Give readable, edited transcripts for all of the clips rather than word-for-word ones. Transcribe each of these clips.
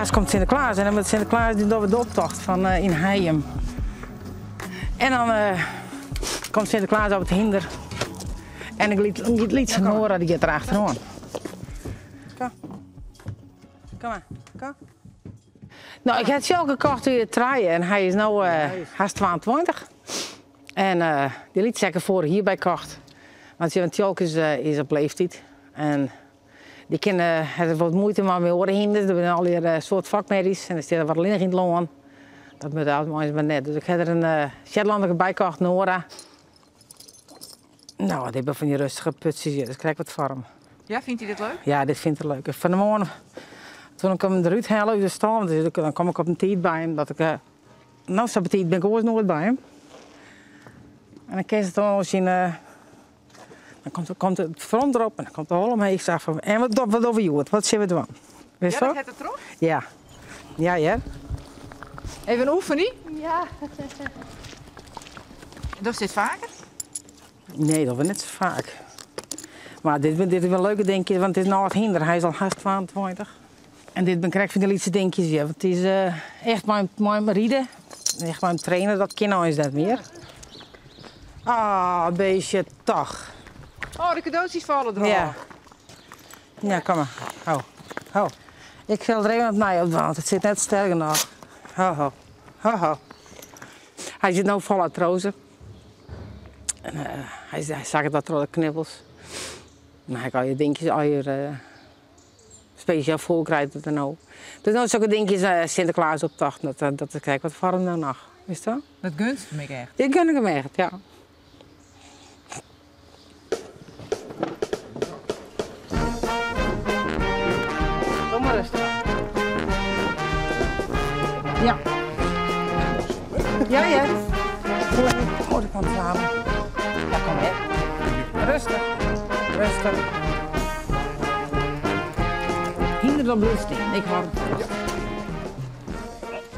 Aanst komt Sinteklaas en dan moat Sinteklaas dy dogge we de optocht fan yn Hijum. En dan komt Sinteklaas op it hynder en ik giet lytse Nora dy giet der achteroan. Kom. Kom mar, kom. No, ik ha Tsjalke kocht doe't er trije en hy is no hast 22. En dy lytse ha ik der foarich jier by kocht. Want Tsjalke is op leeftiid en dy kin hat wat muoite mei mei oare hynders. Der binne allegear soart fokmerries en der stean der wat allinnich yn it lân. Dat moat eins mar net. Dus ik ha der in Shetlander by kocht, Nora. No, dit binne fan dy rêstige putsjes hjir, dat is krekt wat foar him. Ja, fynt hy dit leuk? Ja, dit fynt er leuk. Fan 'e moarn, toen ik him derút helle út de stâl, want dan kom ik op in tiid by him dat ik, no sa betiid bin ik oars noait by him. En dan kinst it oan syn, dan komt, komt it front derop en dan komt de holle omheech sa fan, en wat, wat dogge we hjoed? Wat sille we dwaan? Witst Ja, dat hat er troch? Ja. Ja, hear. Even oefenje? Ja. Dochst dit faker? Nee, dat net sa faak. Mar dit, dit is wol leuke dinkjes, want it is in âld hynder. Hy is al hast 22. En dit binne krekt fan dy lytse dinkjes, ja. Want it is echt mei him ride, echt mei him trainen, dat kin eins net mear. Ah, beestje, toch. Oh, de kadootsjes falle derôf. Ja. Ja, kom mar. Ho, ho. Ik sil der even opnij op dwaan, want it sit net sterk genôch. Ho, ho. Ho, ho. Hy sit no fol artrose. En hy sakket wat troch de knibbels. Mar hy allegear dinkjes, allegear spesjaal foer krijt er no. Dus no sokke dinkjes, Sinteklaas optocht, dat is krekt wat foar him no noch. Witst wol? Dat gunst him ek echt? Dat gun ik him echt, ja. Doe mar rêstich. Ja. Ja, ja. Oh, de kant samen. Ja, kom hè. Rêstich. Rêstich. Hynder dan bliuwt stean. Ik hâld it fêst.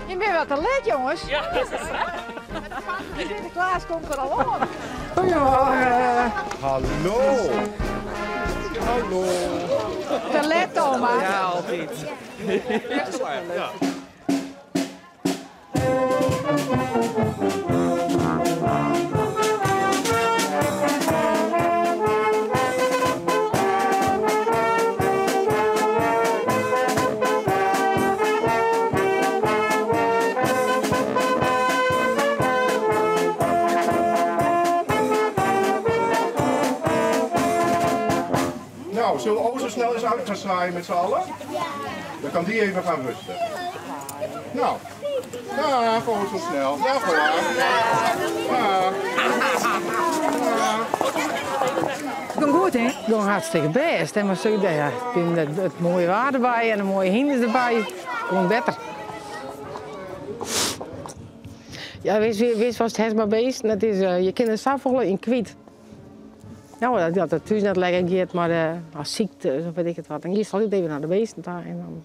Je binne wat te let, jonges. Ja. Sinteklaas komt der al oan. Goeiemorgen. Hallo. Hallo. Te let, Thomas. Ja, altyd. Ja. Nou, zullen we o zo snel eens uit gaan zwaaien met z'n allen? Dan kan die even gaan rusten. Nou, dag o zo snel. Dag hoor. Dag. Dag. It gie goed, hè? It gie hartstikke bêst. En mar zo, ja, it moaie waar derby en de moaie hynders derby. Gewoan better. Ja, witst watst hast mei beesten? Dat is, je kinne der safolle yn kwyt. No, dat it thús net lekker giet mei de as sykte of wit ik it wat, dan giest altyd even nei de beesten ta en dan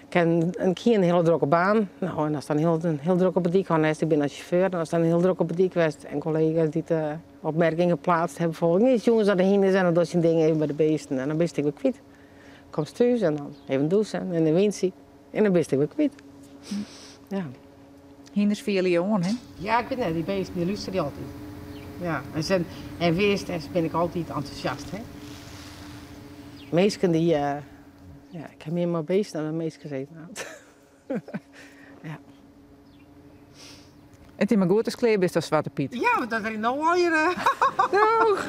kin in kear in hiele drokke baan. No, en ast dan hiel drok op 'e dyk hân hast, ik bin dan sjauffeur, en ast dan hiel drok op 'e dyk west en kollega's dy't opmerkingen pleatst hawwe, bijvoorbeeld, giest jûns nei de hynders en dan dochst dyn ding even by de beesten en dan bist ek wer kwyt. Komst thús en dan even dûse en in wyntsje en dan bist ek wer kwyt. Ja. Hynders fiele je oan, hè? Ja, ik wit net, dy beesten dy lústerje altyd. Ja, en se, en witst, en bin ik altyd entûsjast, hè. Minsken dy, ja, ik ha mear mei beesten dan mei minsken sitten. Ja. It is mar goed ast klear bist as Swarte Pyt. Ja, want dat rint no al hjir. Doeg!